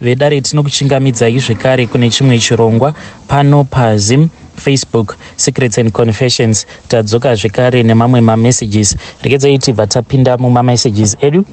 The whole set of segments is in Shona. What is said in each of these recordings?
Vedare, tinokuchingamidzai zvekare kune chimwe chirongwa pano paZim Facebook Secrets and Confessions. Tadzoka zvekare nemamwe mamessages. Regedzai tibva tapinda mumamessages edu.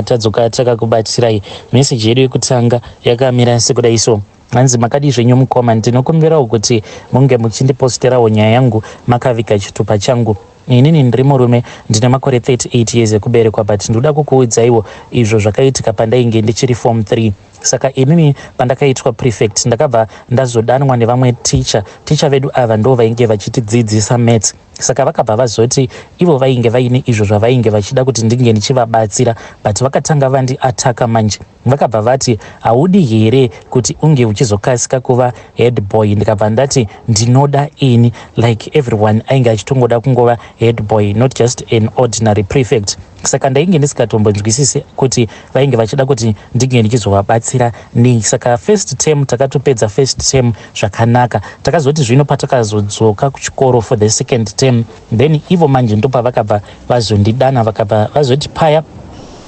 Tadzoka takakubatsirai. Meseji yedu yekutanga yakamira sekudai so. Hanzi, "Makadii zvenyu mukoma? Ndinokumbirawo kuti munge muchindiposterawo nyaya yangu makaviga chitupa changu. Inini ndiri murume, ndine makore 38 years ekuberekwa, but ndinoda kukuudzaiwo izvo zvakaitika pandainge ndichiri form 3. Saka inini pandakaitwa prefect, ndakabva ndazodanwa nevamwe ticha. Ticha vedu ava ndo vainge vachitidzidzisa maths. Saka vakabva vazoti ivo vainge vaine izvo zvavainge vachida kuti ndinge ndichivabatsira, but vakatanga vandiataka manje. Vakabva vati, 'Haudi here kuti unge uchizokasika kuva head boy?' Ndikabva ndati ndinoda ini. Like everyone ainge achitongoda kungova head boy, not just an ordinary prefect. Saka ndainge ndisingatombonzwisisi kuti vainge vachida kuti ndinge ndichizovabatsira nei. Saka first term takatopedza first term zvakanaka. Takazoti zvino patakazodzoka kuchikoro for the second term, then ivo manje ndopavakabva vazondidana. Vakabva vazoti paya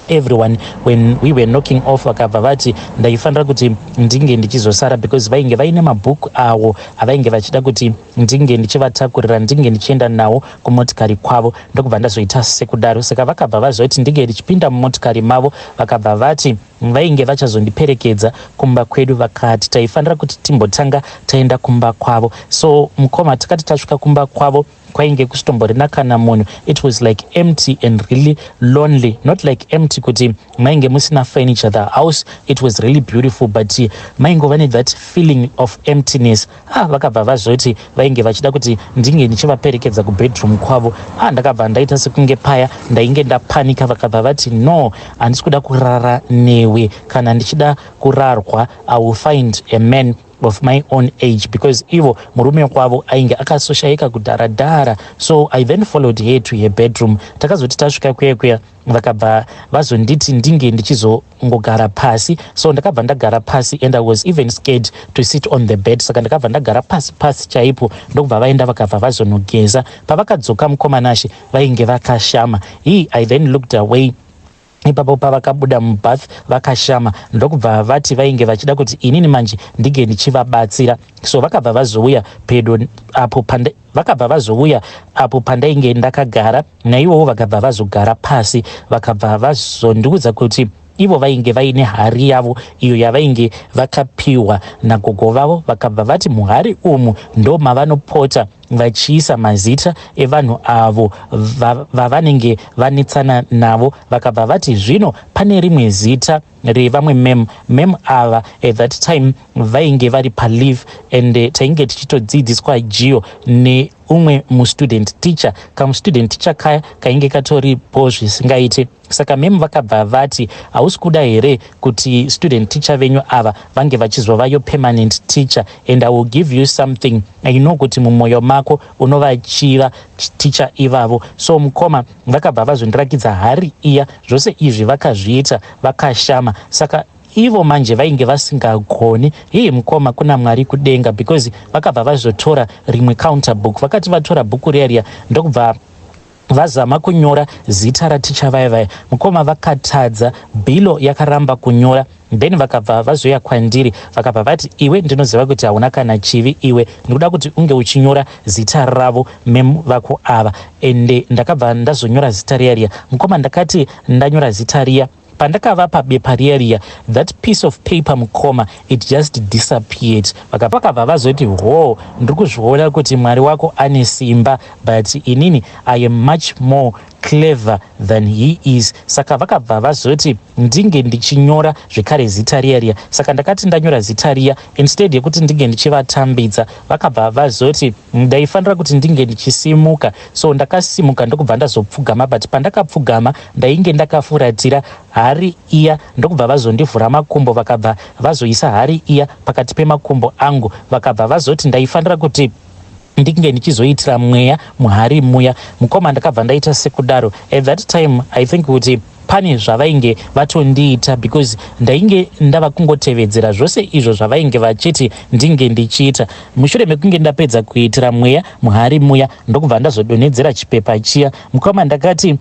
everyone, when we were knocking off, vakabva vati ndaifanira kuti ndinge ndichizosara because vainge vaine mabhuku avo avainge vachida kuti ndinge ndichivatakurira, ndinge ndichienda nawo kumotikari kwavo. Ndokubva ndazoita sekudaro. Saka vakabva vazoti ndinge ndichipinda mumotikari mavo. Vakabva vati vainge vachazondiperekedza kumba kwedu. Vakati taifanira kuti timbotanga taenda kumba kwavo. So mukoma, takati tasvika kumba kwavo, kwainge kusitomborina kana munhu. It was like empty and really lonely. Not like empty kuti mainge musina furniture. The house, it was really beautiful, but maingova nethat feeling of emptiness. Ah, vakabva vazoti vainge vachida kuti ndinge ndichivaperekedza kubedroom kwavo. Ah, ndakabva ndaita sekunge paya ndainge ndapanika. Vakabva vati, 'No, handisi kuda kurara newe. Kana ndichida kurarwa, I will find a man of my own age,' because ivo murume kwavo ainge akasoshayika kudhara dhara. So I then followed her to her bedroom. Takazoti tasvika kuya kuya, vakabva vazonditi ndinge ndichizongogara pasi. So ndakabva ndagara pasi, and I was even scared to sit on the bed. Saka ndakabva ndagara pasi pasi chaipo. Ndokubva vaenda, vakabva vazonogeza. Pavakadzoka, mukoma Nashe, vainge vakashama. He I then looked away ipapo pavakabuda mubath vakashama. Ndokubva vati vainge vachida kuti inini manje ndinge ndichivabatsira. So vakabva vazouya pedo apo vakabva vazouya apo pandainge ndakagara naivowo. Vakabva vazogara pasi. Vakabva vazondiudza kuti ivo vainge vaine hari yavo iyo yavainge vakapiwa nagogo vavo. Vakabva vati muhari umu ndo mavanopota vachiisa mazita evanhu avo vavanenge vanetsana navo. Vakabva vati zvino pane rimwe zita revamwe ma'am. Ma'am ava at that time vainge vari paleave, and tainge tichitodzidziswa geo neumwe mustudent teacher. Kamustudent teacher kaya kainge katoripo zvisingaite. Saka ma'am vakabva vati, 'Hausi kuda here kuti student teacher venyu ava vange vachizovayo permanent teacher? And I will give you something. I know kuti mumwoyo mako unovachiva ticha ivavo.' So mukoma, vakabva vazondirakidza hari iya. Zvose izvi vakazviita vakashama. Saka ivo manje vainge vasingagoni. Hii mukoma, kuna Mwari kudenga, because vakabva vazotora rimwe counter book. Vakati vatora bhuku riya riya, ndokubva vazama kunyora zita raticha vaya vaya. Mukoma, vakatadza. Bhilo yakaramba kunyora. Then vakabva vazouya kwandiri. Vakabva vati, 'Iwe, ndinoziva kuti hauna kana chivi iwe. Ndikuda kuti unge uchinyora zita ravo ma'am vako ava.' Ende ndakabva ndazonyora zita riya riya. Mukoma, ndakati ndanyora zita riya, pandakavapa bepa riya riya, that piece of paper, mukoma, it just disappeared. Vakabva vazoti, 'Ho, ndiri kuzviona kuti Mwari wako ane simba, but inini I am much more clever than he is.' Saka vakabva vazoti ndinge ndichinyora zvekare zita riya riya. Saka ndakati ndanyora zita riya, instead yekuti ndinge ndichivatambidza, vakabva vazoti ndaifanira kuti ndinge ndichisimuka. So ndakasimuka, ndokubva ndazopfugama. But pandakapfugama, ndainge ndakafuratira hari iya. Ndokubva vazondivhura makumbo. Vakabva vazoisa hari iya pakati pemakumbo angu. Vakabva vazoti ndaifanira kuti ndinge ndichizoitira mweya muhari muya. Mukoma, ndakabva ndaita sekudaro. At that time, I think kuti Pane zvavainge vatondiita because ndainge ndava kungotevedzera zvose izvo zvavainge vachiti ndinge ndichiita. Mushure mekunge ndapedza kuitira mweya muhari muya, ndokubva ndazodonhedzera chipepa chiya. Mukoma, ndakati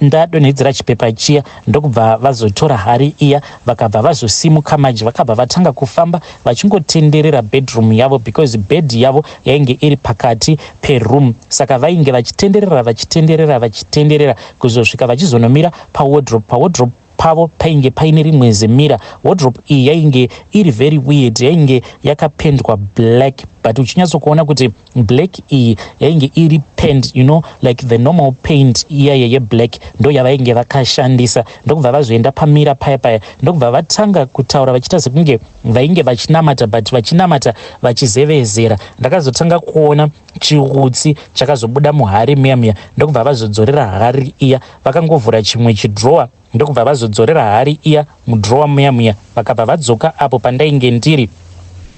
ndadonhedzera chipepa chiya, ndokubva vazotora hari iya, vakabva vazosimuka manje, vakabva vatanga kufamba vachingotenderera bedroom yavo, because bed yavo yainge iri pakati peroom. Saka vainge vachitenderera, vachitenderera, vachitenderera, kuzosvika vachizonomira pawardrobe. Pawardrobe pavo painge paine rimwe zimirror. Wardrobe iyi yainge iri very weird, yainge yakapendwa black, but uchinyatsokuona kuti black iyi yainge iri paint, like the normal paint iyaya yeblack, ndo yavainge vakashandisa. Ndokubva vazoenda pamirror paya paya, ndokubva vatanga kutaura vachiita sekunge vainge vachinamata, but vachinamata vachizevezera. Ndakazotanga kuona chiutsi chakazobuda muhari muya muya. Ndokubva vazodzorera hari iya, vakangovhura chimwe chidrowa, ndokubva vazodzorera hari iya mudrowa muya muya. Vakabva vadzoka apo pandainge ndiri,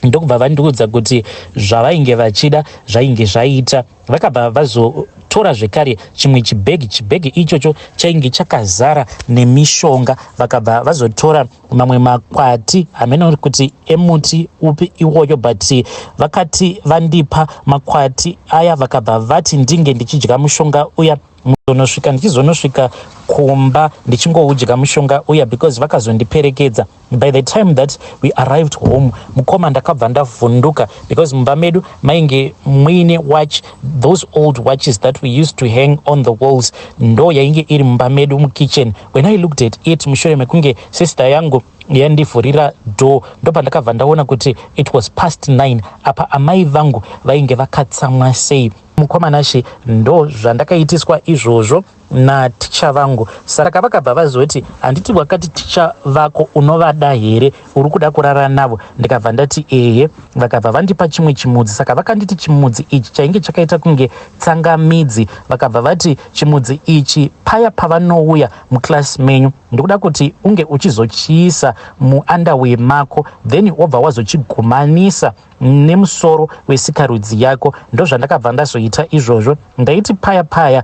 ndokubva vandiudza kuti zvavainge vachida zvainge zvaita. Vakabva vazotora zvekare chimwe chibhegi. Chibhegi ichocho chainge chakazara nemishonga. Vakabva vazotora mamwe makwati, hameno kuti emuti upi iwoyo, but vakati vandipa makwati aya, vakabva vati ndinge ndichidya mushonga uya. Muzonosvika, ndichizonosvika kumba ndichingoudya mushonga uya, because vakazondiperekedza. By the time that we arrived home, mukoma, ndakabva ndavhunduka, because mumba medu mainge muine watch, those old watches that we used to hang on the walls, ndo yainge iri mumba medu mukitchen. When I looked at it, mushure mekunge sister yangu yandivhurira door, ndopandakabva ndaona kuti it was past 9. Apa amai vangu vainge vakatsamwa sei. Mukoma Nashe, ndo zvandakaitiswa izvozvo naticha vangu. Saka vakabva vazoti, "Handiti wakati ticha vako unovada here? Uri kuda kurara navo?" Ndikabva ndati, "Ehe." Vakabva vandipa chimwe chimudzi. Saka vakanditi chimudzi ichi chainge chakaita kunge tsangamidzi. Vakabva vati, "Chimudzi ichi, paya pavanouya muklasi menyu, ndikuda kuti unge uchizochiisa muunderwear mako, then wobva wazochigumanisa nemusoro wesikarudzi yako." Ndozvandakabva ndazoita izvozvo. Ndaiti paya paya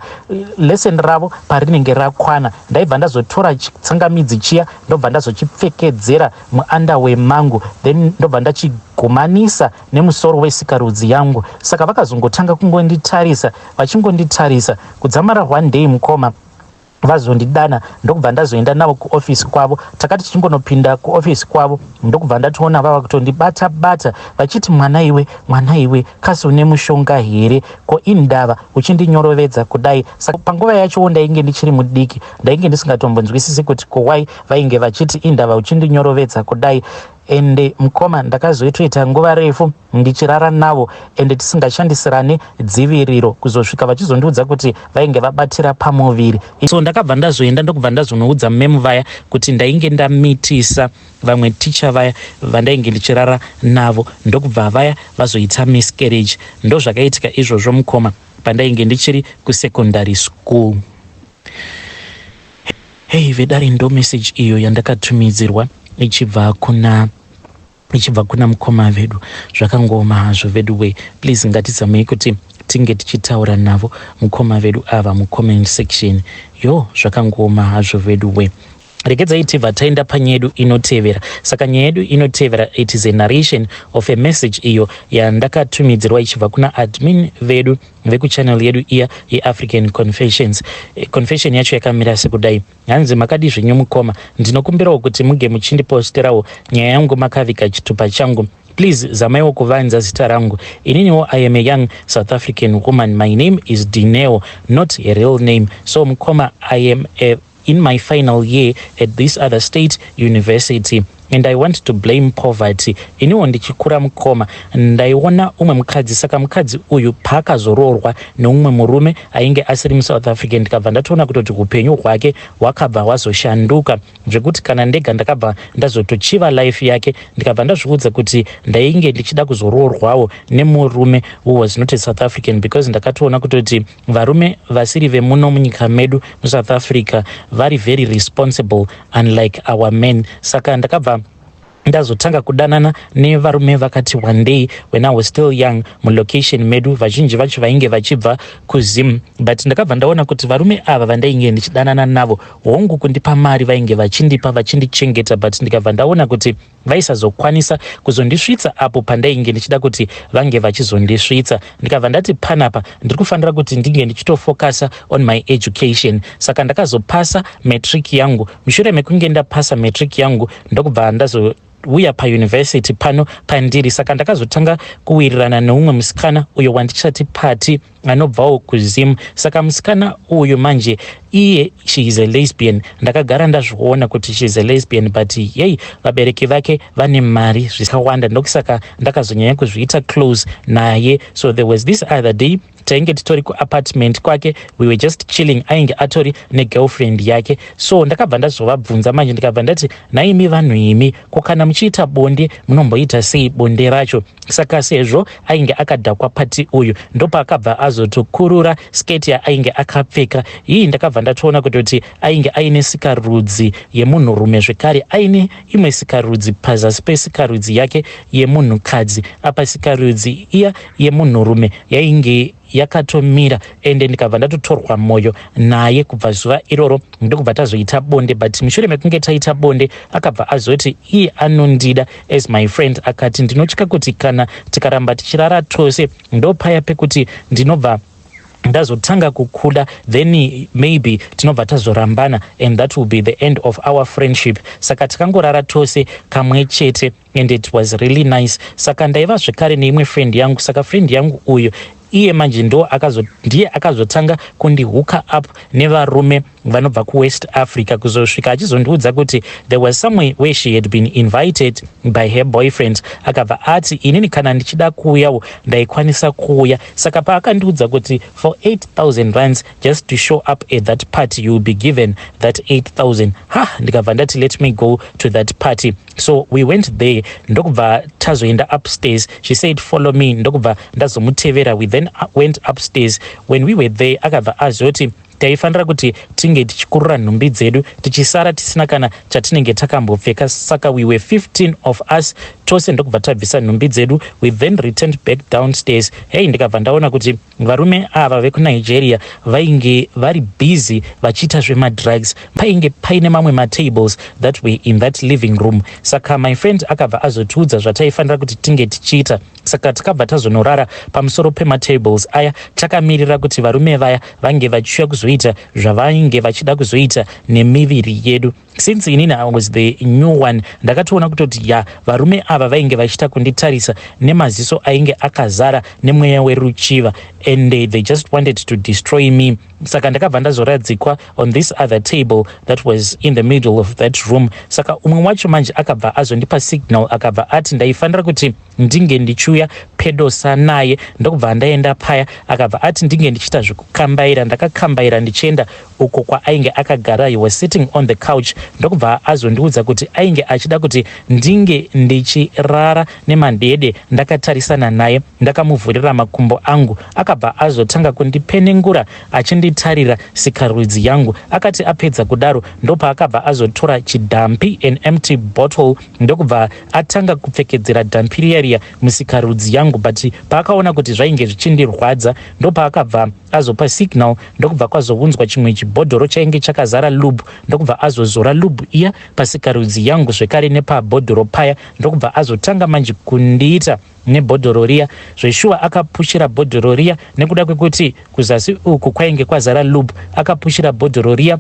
lesson ravo parinenge rakwana, ndaibva ndazotora chitsangamidzi chiya, ndobva ndazochipfekedzera muunderwear mangu, then ndobva ndachigumanisa nemusoro wesikarudzi yangu. Saka vakazongotanga kungonditarisa, vachingonditarisa kudzamara one day, mukoma, vazondidana, ndokubva ndazoenda navo kuofisi kwavo. Takati tichingonopinda kuofisi kwavo, ndokubva ndatoona vava kutondibata bata vachiti, "Mwana iwe, mwana iwe, kasi une mushonga here? Ko indava uchindinyorovedza kudai?" Saka panguva yachowo ndainge ndichiri mudiki, ndainge ndisingatombonzwisisi kuti kowai vainge vachiti indava uchindinyorovedza kudai. Ende mukoma, ndakazoitoita nguva refu ndichirara navo, ende tisingashandisirane dziviriro, kuzosvika vachizondiudza kuti vainge vabatira pamuviri. So ndakabva ndazoenda, ndokubva ndazonoudza ma'am vaya kuti ndainge ndamitisa vamwe ticha vaya vandainge ndichirara navo, ndokubva vaya vazoita miscarriage. Ndo zvakaitika izvozvo, mukoma, pandainge ndichiri kusecondary school. Hei vedare, ndo message iyo yandakatumidzirwa ichibva kuna mukoma vedu. Zvakangoma hazvo vedu we. Please, ngatizamei kuti tinge tichitaura navo mukoma vedu ava mucomment section. Yo, zvakangoma hazvo vedu we. Regedzai tibva taenda panyaya yedu inotevera. Saka nyaya yedu inotevera, it is a narration of a message iyo yandakatumidzirwa ichibva kuna admin vedu vekuchannel yedu iya yeAfrican Confessions. Confession yacho yakamira sekudai. Hanzi, "Makadi zvenyu mukoma? Ndinokumbirawo kuti muge muchindiposterawo nyaya yangu makaviga chitupa changu. Please zamaiwo kuvanza zita rangu. Ininiwo I am a young South African woman. My name is Dineo, not a real name. So mukoma, I am in my final year at this other state university and I want to blame poverty. Iniwo ndichikura, mukoma, ndaiona umwe mukadzi. Saka mukadzi uyu paakazoroorwa neumwe murume ainge asiri muSouth African, ndikabva ndatoona kutoti upenyu hwake hwakabva hwazoshanduka, zvekuti kana ndega ndakabva ndazotochiva life yake. Ndikabva ndazviudza kuti ndainge ndichida kuzoroorwawo nemurume who was not a South African, because ndakatoona kutoti varume vasiri vemuno munyika medu muSouth Africa vari very responsible, unlike our men. Saka ndakabva Ndazotanga kudanana nevarume vakati wandei when I was still young mulocation medu. Vazhinji vacho vainge vachibva kuZim, but ndakabva ndaona kuti varume ava vandainge ndichidanana navo, hongu, kundipa mari vainge vachindipa, vachindichengeta, but ndikabva ndaona kuti vaisazokwanisa kuzondisvitsa apo pandainge ndichida kuti vange vachizondisvitsa. Ndikabva ndati panapa ndiri kufanira kuti ndinge ndichitofocusa on my education. Saka ndakazopasa matric yangu. Mushure mekunge ndapasa matric yangu, ndokubva ndazo uya pauniversity pano pandiri. Saka ndakazotanga kuwirirana neumwe musikana uyo wandichati Pati, anobvawo kuZim. Saka musikana uyu manje iye, she is a lesbian. Ndakagara ndazviona kuti she is a lesbian, but yei, vabereki vake vane mari zvisakawanda, ndokusaka ndakazonyanya kuzviita close naye. So there was this other day, tainge titori kuapartment kwake, we were just chilling. Ainge atori negirlfriend yake. So ndakabva ndazovabvunza manje, ndikabva ndati, "Naimi vanhu imi, ko kana muchiita bonde munomboita sei bonde racho?" Saka sezvo ainge akadhakwa Pati uyu, ndopaakabva azotokurura sketi yaainge akapfeka ii. Ndakabva ndatoona kutoti ainge aine sikarudzi yemunhurume, zvekare aine imwe sikarudzi pazasi pesikarudzi yake yemunhukadzi. Apa sikarudzi iya yemunhurume yainge yakatomira, ende ndikabva ndatotorwa mwoyo naye kubva zuva iroro. Ndokubva tazoita bonde, but mushure mekunge taita bonde, akabva azoti iye anondida as my friend. Akati, "Ndinotya kuti kana tikaramba tichirara tose, ndopaya pekuti ndinobva ndazotanga kukuda, then maybe tinobva tazorambana and that will be the end of our friendship." Saka tikangorara tose kamwe chete and it was really nice. Saka ndaiva zvekare neimwe friend yangu. Saka friend yangu uyu iye manje ndo ndiye akazotanga kundihooka up nevarume vanobva kuWest Africa, kuzosvika achizondiudza kuti there was somewhere where she had been invited by her boyfriend. Akabva ati inini kana ndichida kuuyawo ndaikwanisa kuuya. Saka paakandiudza kuti for 8000 rands just to show up at that party, you will be given that 8000, ha, ndikabva ndati, "Let me go to that party." So we went there, ndokubva tazoenda upstairs. She said, "Follow me." Ndokubva ndazomutevera. We then went upstairs. When we were there, akabva azoti taifanira kuti tinge tichikurura nhumbi dzedu, tichisara tisina kana chatinenge takambopfeka. Saka we were 15 of us tose, ndokubva tabvisa nhumbi dzedu. We then returned back downstairs. Hei, ndikabva ndaona kuti varume ava vekuNigeria vainge vari busy vachiita zvemadrugs. Painge paine mamwe matables that were in that living room. Saka my friend akabva azotiudza zvataifanira kuti tinge tichiita. Saka tikabva tazonorara pamusoro pematables aya, takamirira kuti varume vaya vange vachiuya kuzoita zvavainge vachida kuzoita nemiviri yedu. Since inini I was the new one, ndakatoona kutoti ya, varume ava vainge vachiita kunditarisa nemaziso ainge akazara nemweya weruchiva and they just wanted to destroy me. Saka ndakabva ndazoradzikwa on this other table that was in the middle of that room. Saka umwe wacho manje akabva azondipa signal, akabva ati ndaifanira kuti ndinge ndichiuya pedosa naye. Ndokubva ndaenda paya. Akabva ati ndinge ndichiita zvekukambaira. Ndakakambaira ndichienda uko kwaainge akagara. He was sitting on the couch. Ndokubva azondiudza kuti ainge achida kuti ndinge ndichirara nemadede ndakatarisana naye, ndakamuvhurira makumbo angu. Akabva azotanga kundipenengura achinditarira sikarudzi yangu. Akati apedza kudaro, ndopaakabva azotora chidhampi, an empty bottle, ndokubva atanga kupfekedzera dhampi riya riya musikarudzi yangu. But paakaona kuti zvainge zvichindirwadza, ndopaakabva azopa signal, ndokubva kwazounzwa chimwe chibhodhoro chainge chakazara lube, ndokubva azozora lube iya pasikarudzi yangu zvekare nepabhodhoro paya. Ndokubva azotanga manje kundiita nebhodhoro riya. Zveshuwa akapushira bhodhoro riya, nekuda kwekuti kuzasi uku kwainge kwazara lube, akapushira bhodhoro riya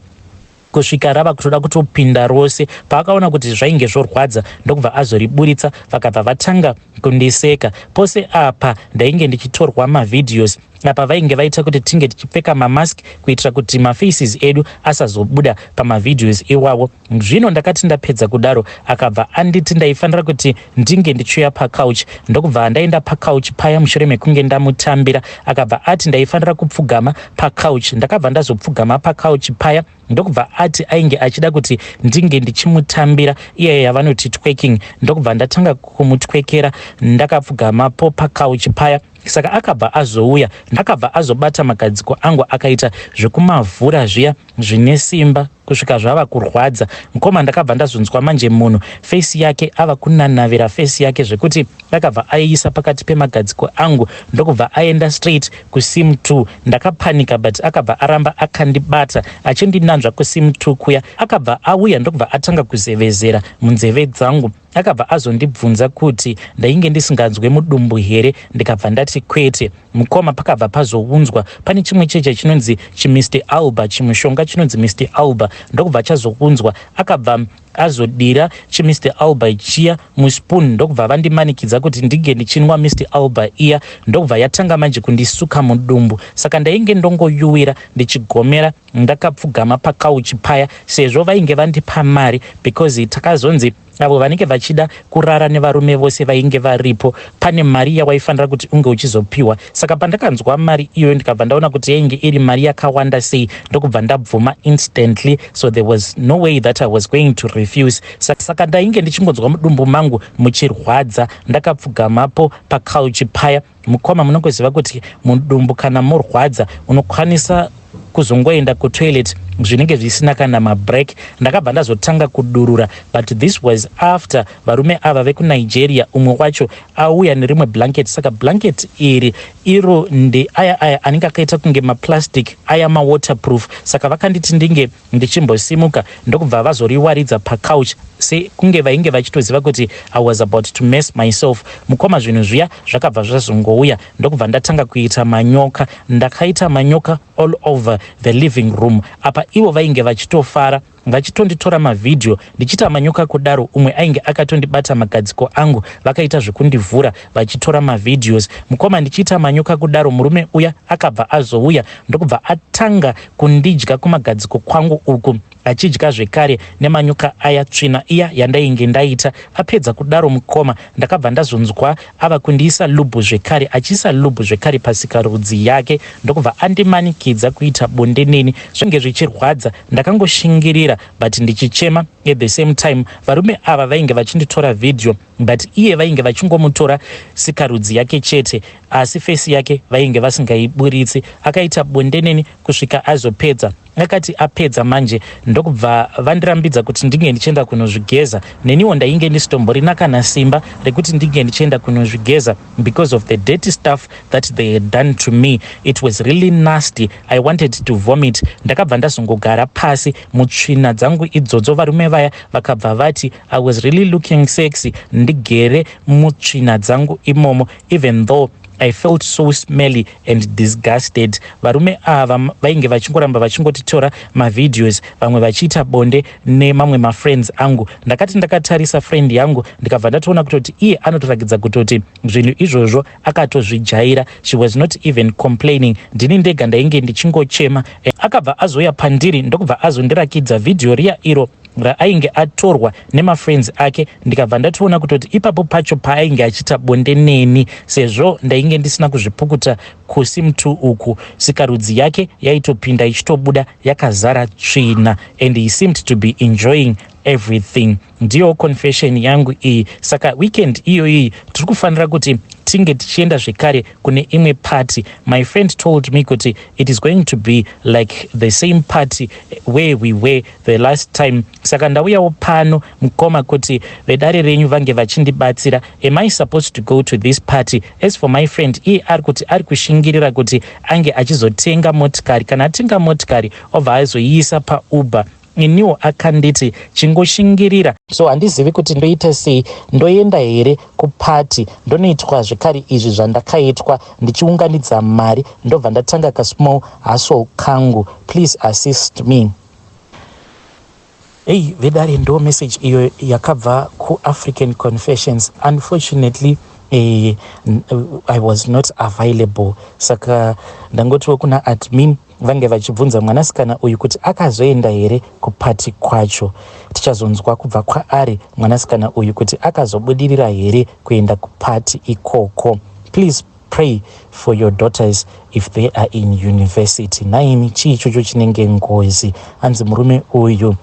kusvika rava kutoda kutopinda rose. Paakaona kuti zvainge zvorwadza, ndokubva azoriburitsa. Vakabva vatanga kundiseka. Pose apa ndainge ndichitorwa mavideos. Apa vainge vaita kuti tinge tichipfeka mamask kuitira kuti mafaces edu asazobuda pamavideos iwawo. Zvino ndakati ndapedza kudaro, akabva anditi ndaifanira kuti ndinge ndichiuya pacouch. Ndokubva ndaenda pacouch paya. Mushure mekunge ndamutambira, akabva ati ndaifanira kupfugama pacouch. Ndakabva ndazopfugama pacouch paya. Ndokubva ati ainge achida kuti ndinge ndichimutambira iye yavanoti twerking. Ndokubva ndatanga kumutwekera ndakapfugamapo pacouch paya. Saka akabva azouya, akabva azobata magadziko angu, akaita zvekumavhura zviya zvine simba. Kusvika zvava kurwadza mukoma, ndakabva ndazonzwa manje munhu face yake ava kunanavira face yake, zvekuti akabva aiisa pakati pemagadziko angu, ndokubva aenda straight kusim 2. Ndakapanika, but akabva aramba akandibata achindinanzva kusim 2 kuya. Akabva auya, ndokubva atanga kuzevezera munzeve dzangu. Akabva azondibvunza kuti ndainge ndisinganzwe mudumbu here, ndikabva ndati kwete. Mukoma, pakabva pazounzwa pane chimwe cheche chinonzi chiMr Alba, chimushonga chinonzi Mr Alba, ndokubva chazounzwa. Akabva azodira chiMr Alba chiya muspoon, ndokubva vandimanikidza kuti ndinge ndichinwa Mr Alba iya, ndokubva yatanga manje kundisuka mudumbu. Saka ndainge ndongoyuwira, ndichigomera, ndakapfugama pakauchi paya, sezvo vainge vandipa mari, because takazonzi avo vanenge vachida kurara nevarume vose vainge varipo, pane mari yawaifanira kuti unge uchizopiwa. Saka pandakanzwa mari iyoyo, ndikabva ndaona kuti yainge iri mari yakawanda sei, ndokubva ndabvuma instantly. So there was no way that I was going to refuse. Saka ndainge ndichingonzwa mudumbu mangu muchirwadza, ndakapfugamapo pakauchi paya. Mukoma, munongoziva kuti mudumbu kana morwadza, unokwanisa kuzongoenda kutoilet zvinenge zvisina kana mabreak. Ndakabva ndazotanga kudurura, but this was after varume ava vekuNigeria, umwe wacho auya nerimwe blanket. Saka blanket iri iro ndeaya aya anenge akaita kunge maplastic aya, mawaterproof. Saka vakanditi ndinge ndichimbosimuka, ndokubva vazoriwaridza pacouch, sekunge vainge vachitoziva kuti I was about to mess myself. Mukoma, zvinhu zviya zvakabva zvazongouya, ndokubva ndatanga kuita manyoka. Ndakaita manyoka all over the living room. Apa ivo vainge vachitofara, vachitonditora mavhidhiyo ndichiita manyoka kudaro. Umwe ainge akatondibata magadziko angu, vakaita zvekundivhura vachitora mavideos. Mukoma, ndichiita manyoka kudaro, murume uya akabva azouya, ndokubva atanga kundidya kumagadziko kwangu uku, achidya zvekare nemanyoka aya, tsvina iya yandainge ndaita. Apedza kudaro, mukoma, ndakabva ndazonzwa ava kundiisa lube zvekare, achiisa lube zvekare pasikarudzi yake, ndokubva andimanikidza kuita bonde neni. Zvinge zvichirwadza, ndakangoshingirira, but ndichichema at the same time. Varume ava vainge vachinditora vhidhiyo, but iye vainge vachingomutora sikarudzi yake chete, asi face yake vainge vasingaiburitsi. Akaita bonde neni kusvika azopedza. Akati apedza manje, ndokubva vandirambidza kuti ndinge ndichienda kunozvigeza. Neniwo ndainge ndisitomborina kana simba rekuti ndinge ndichienda kunozvigeza because of the dirty stuff that they had done to me. It was really nasty. I wanted to vomit. Ndakabva ndazongogara pasi mutsvina dzangu idzodzo. Varume vaya vakabva vati I was really looking sexy ndigere mutsvina dzangu imomo, even though I felt so smelly and disgusted. Varume ava vainge vachingoramba vachingotitora mavideos, vamwe vachiita bonde nemamwe mafriends angu. Ndakati ndakatarisa friend yangu, ndikabva ndatoona kutoti iye anotorakidza kutoti zvinhu izvozvo akatozvijaira. She was not even complaining. Ndini ndega ndainge ndichingochema. Akabva azouya pandiri, ndokubva azondirakidza vhidhiyo riya iro raainge atorwa nemafriends ake. Ndikabva ndatoona kutoti ipapo pacho paainge achiita bonde neni, sezvo ndainge ndisina kuzvipukuta kusim2 uku, sikarudzi yake yaitopinda ichitobuda yakazara tsvina, and he seemed to be enjoying everything. Ndiyo confession yangu iyi. Saka weekend iyoyi tiri kufanira kuti tinge tichienda zvekare kune imwe party. My friend told me kuti it is going to be like the same party where we were the last time. Saka ndauyawo pano, mukoma, kuti vedare renyu vange vachindibatsira. Am I supposed to go to this party? As for my friend, iye ari kuti ari kushingirira kuti ange achizotenga motikari. Kana atenga motikari, obva azoiisa paUber. Iniwo akanditi chingoshingirira. So handizivi kuti ndoita sei. Ndoenda here kupati, ndonoitwa zvekare izvi zvandakaitwa, ndichiunganidza mari, ndobva ndatanga kasmall hustle kangu? Please assist me. Ei, vedare, ndo message iyo yakabva kuAfrican Confessions. Unfortunately, I was not available, saka ndangotiwo kuna admin vange vachibvunza mwanasikana uyu kuti akazoenda here kupati kwacho. Tichazonzwa kubva kwaari mwanasikana uyu kuti akazobudirira here kuenda kupati ikoko. Please pray for your daughters if they are in university. Naimi, chii ichocho chinenge ngozi? Anzi murume uyu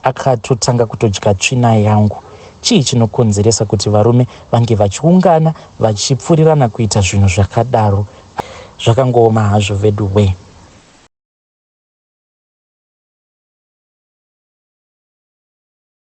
akatotanga kutodya tsvina yangu. Chii chinokonzeresa kuti varume vange vachiungana, vachipfurirana kuita zvinhu zvakadaro? Zvakangooma hazvo vedu we.